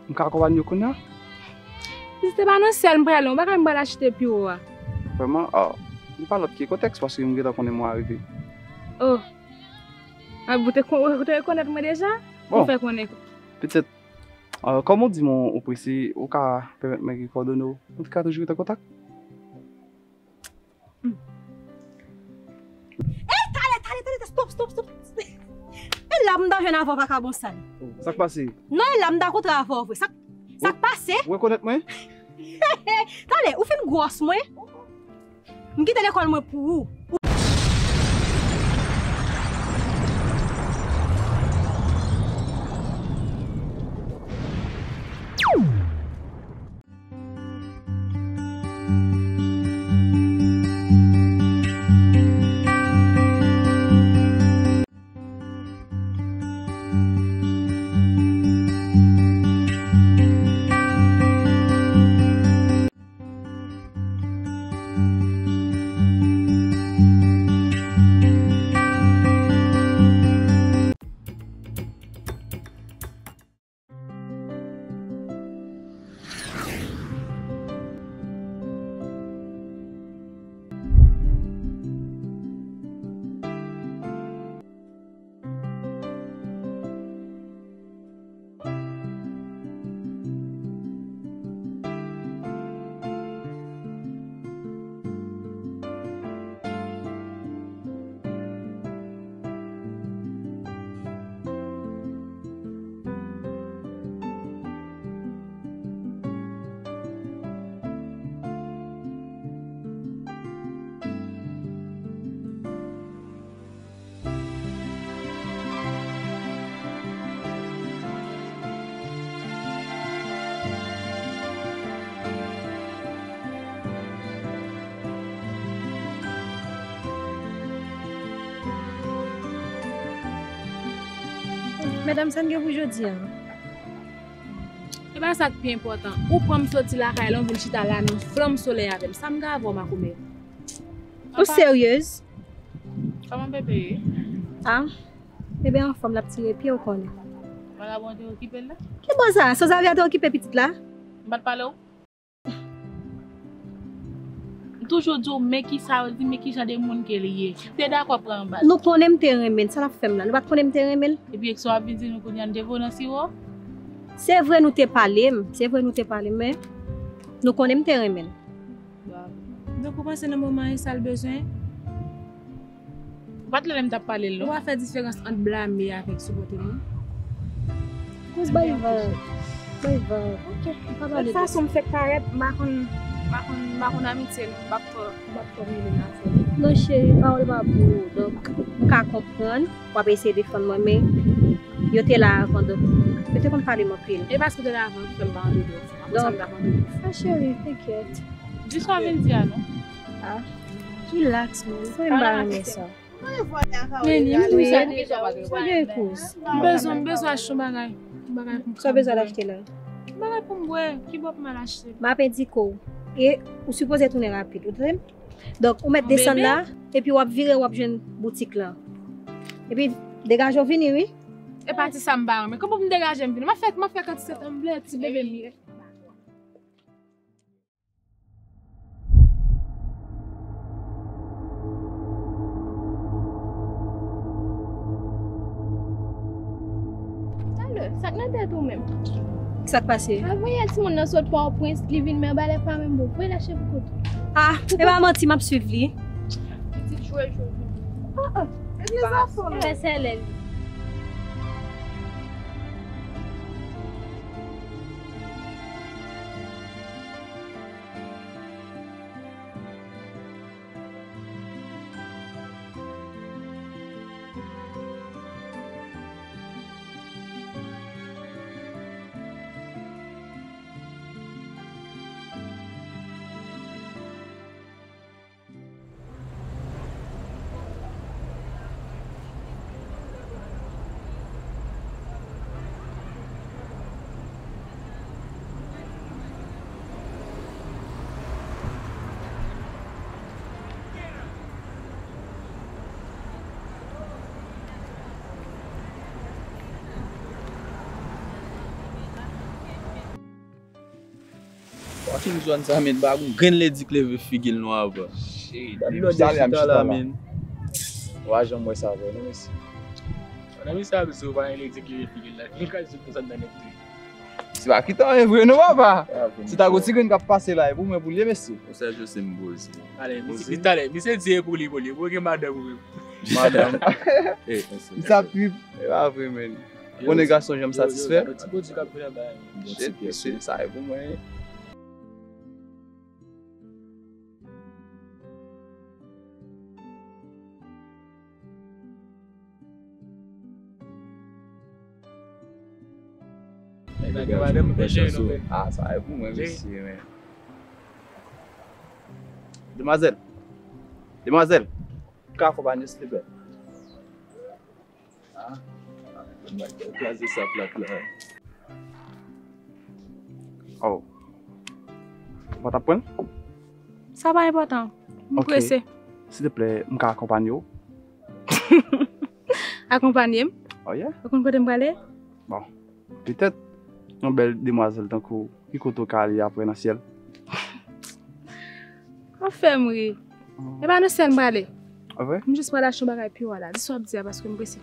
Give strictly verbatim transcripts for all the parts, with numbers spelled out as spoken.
M ka akonpanye w kounye a? Si se pa nan syèl m prale, yon bagay m pral achte pi wo a. Vrèman? Ah, li pa lòt ki kontèks, paske m gentan konnen mwen a rive. Oh. Ah, ou te kon-, ou te rekonèt mwen deja? Bon. Ou fè konnen. Petèt, ah, kòm ou di mwen ou prese, ou ka pèmèt mwen gen kòdone w. Nou te ka toujou ret an kontak? Ey, talè, talè, talè, stop, stop, stop. E la m ta jwenn avè w, vakabon sal. Sa k pase? Non, e la m ta kontre avè w vre. Sa, sa k pase? Ou rekonèt mwen? Talè, ou fin gwòs mwen. M kite lekòl mwen pou ou. Medam, sa n gen pou jodi a? E pa sa k pi enpòtan. Ou pran m soti lakay la, ou vin chita la nan flanm solèy avè m. Sa m gen avè w, makomè? Ou seryez? Kòman bebe ye? Ah, bebe anfòm, l ap tire pye, ou konnen. Vagabon te okipe l la? Ki bò sa? Sanzave a te okipe pitit la? M pa t pale w? M toujou di w, men ki sa yo di, men ki jan de moun ke li ye. M te dakò pran anba l. Nou konnen m te renmen l, sa l ap fè m la? Nou pa t konnen m te renmen l? Epi èske w ap vin di nou kounye a n te vo nan siwo? Se vre nou te pale m, se vre nou te pale m, men nou konnen m te renmen l. Waw. Donk ou panse nan moman an e sa l bezwen? Ou pa t lè m t ap pale l non. Ou pa fè diferans ant blame avèk sipòte moun. Kouz bay vag. Bay vag. Ok. Ou pa pale de sa. Lòt fason m fèk parèt, m pa konn, m pa konn, m pa konn amitye nou, m p ap fò, m p ap fò mele nan afè nou. Non cheri, pawòl pa pou ou. Donk, m ka konprann, w ap eseye defann mwen, men yo te la avan, donk, yo te konn pale m anpil. E paske w te la avan ki fè m pa antre nan sa. Apre sa, m t ap antre nan sa. Ah, cheri, tenkèt. Di sa w vin di a non. Ah. Relax, man. Mwen pa renmen sa. Men li, m di sa. Sa gen kouz. M bezwen, m bezwen achte yon bagay. Yon bagay pou m. Sa w bezwen al achte la? Yon bagay pou m bwè. Ki bò pou m al achte? M ap endike w. E ou sipoze tounen rapid, ou tande m? Donk, ou mèt desann la, epi w ap vire, w ap jwenn boutik la. Epi, degaje w vini, wi. E pa ti sa m pa renmen. Kòman pou m degaje m vini? M ap fè, m ap fè kantite tann blè, ti bebe m ye. Talè, sa k nan tèt ou menm? Sa k pase? Al voye timoun nan sot Pòtoprens, li vin men anba lè pa menm bon. Voye l achte pou kont ou. Ah, e pa manti, m ap swiv li. Pitit jwe jwe. Ah, ah. E vye zafè w. Fè sèlè li. Fucking John sa, men, pa gon grenn ledik leve figi l non avan. Shit, depi m chita la, men. Wa janm wè sa vre, non, mesye. Nan misye ap di w pa gen ledik leve figi l la. Li ka di w konsa nan nèt tou. Se pa ki tan e vre, non, papa. Se ta gon ti grenn k ap pase la, e pou mwen, pou l ye, mesye. Yon sèl jou se m poze. Ale, misye, talè, misye di e pou li, pou li, pou gen madanm ou menm. Madanm. Misye ap trip. E pa vre, men. Konnen gason janm satisfè. Ti pwodui k ap vin anba. Shit, mesye, sa e pou mwen. Ah, sa e pou mwen, mesye, men. Demwazèl. Demwazèl. Ou ka akonpanye, silvouplè? Ah, kraze sa plat la. Oh. Ou pa t ap pran l? Sa pa enpòtan. M prese. Silvouplè, m ka akonpanye w? Akonpanye m? Oh, yeah. Ou konn kote m prale? Bon. Petèt, yon bèl demwazèl tankou w, ki kote w ka ale apre nan syèl? Ou fè m ri. E pa nan syèl m prale. Ah, vre? M jis pral achte yon bagay pi wo la. Di sa w ap di a paske m prese.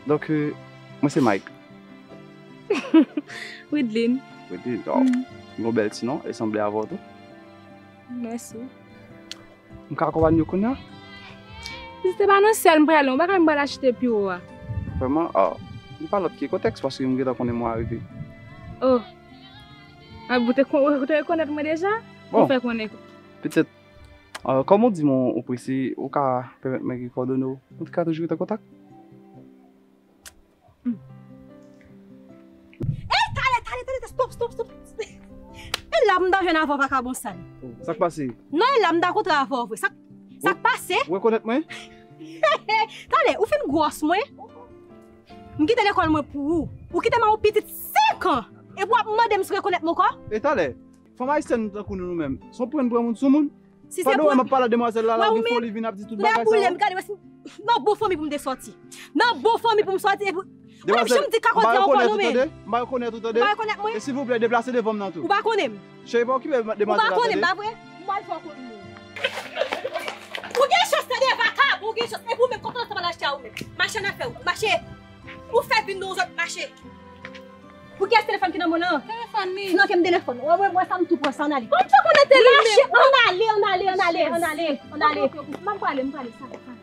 Donk, euh, mwen se Mike. Widlin. Widlin, oh. Yon bèl ti non, e sanble avè w tou. Mèsi. M ka akonpanye w kounye a? Si se te pa nan syèl m prale, yon bagay m pral achte pi wo a. Vrèman? Oh. M pa lòt ki kontèks paske m gentan konnen mwen a rive. Oh. Ah, ou te kon-, ou te rekonèt mwen deja? Bon. Ou fè konnen. Petèt, euh, kòm ou di mwen ou prese, ou ka pèmèt mwen gen kòdone w. Nou ka toujou ret an kontak? Ey, talè, talè, talè, stop, stop, stop. E la m ta jwenn avè w vakabon sa. Sa k pase? Non, e la m ta kontre avè w vre. Sa, sa k pase? Ou rekonèt mwen? Talè, ou fin gwòs mwen. M kite lekòl mwen pou ou. Ou kite m a yon pitit senk an. Epi w ap mande m si w rekonèt mwen ankò? E talè, fanm ayisyèn tankou nou, nou menm, se yon pran pran moun sou moun. Si se pran, m ap pale a demwazèl la, la, gen foli vin ap di tout bagay sa yo. Gade, wè si nan bon fanmi pou m te sòti. Nan bon fanmi pou m sòti, epi ou menm janm di kakòt la ankò non, men. M pa rekonèt ou, tande. M pa rekonèt mwen. E silvouplè, deplase devan m nan tou. Ou pa konnen m. Cheri, pa okipe demwazèl la, tande. Ou pa konnen m, pa vre? M pral fè w konnen. Ou gen chans, tande, vakabon, ou gen chans. Epi ou menm, kòman sa pral achte a ou menm? Mache nan fè ou, mache. Ou fè vin nan yon zòt mache. Pou kiyès telefòn ki nan men w lan? Telefòn li. Si nan ke m telefòn. Wè, wè, wè sa m tou pran sa, ann ale. Kòm sa konnen telefòn? Mache, ann ale, ann ale, ann ale, ann ale, ann ale. M ap prale, m prale, sa, sa.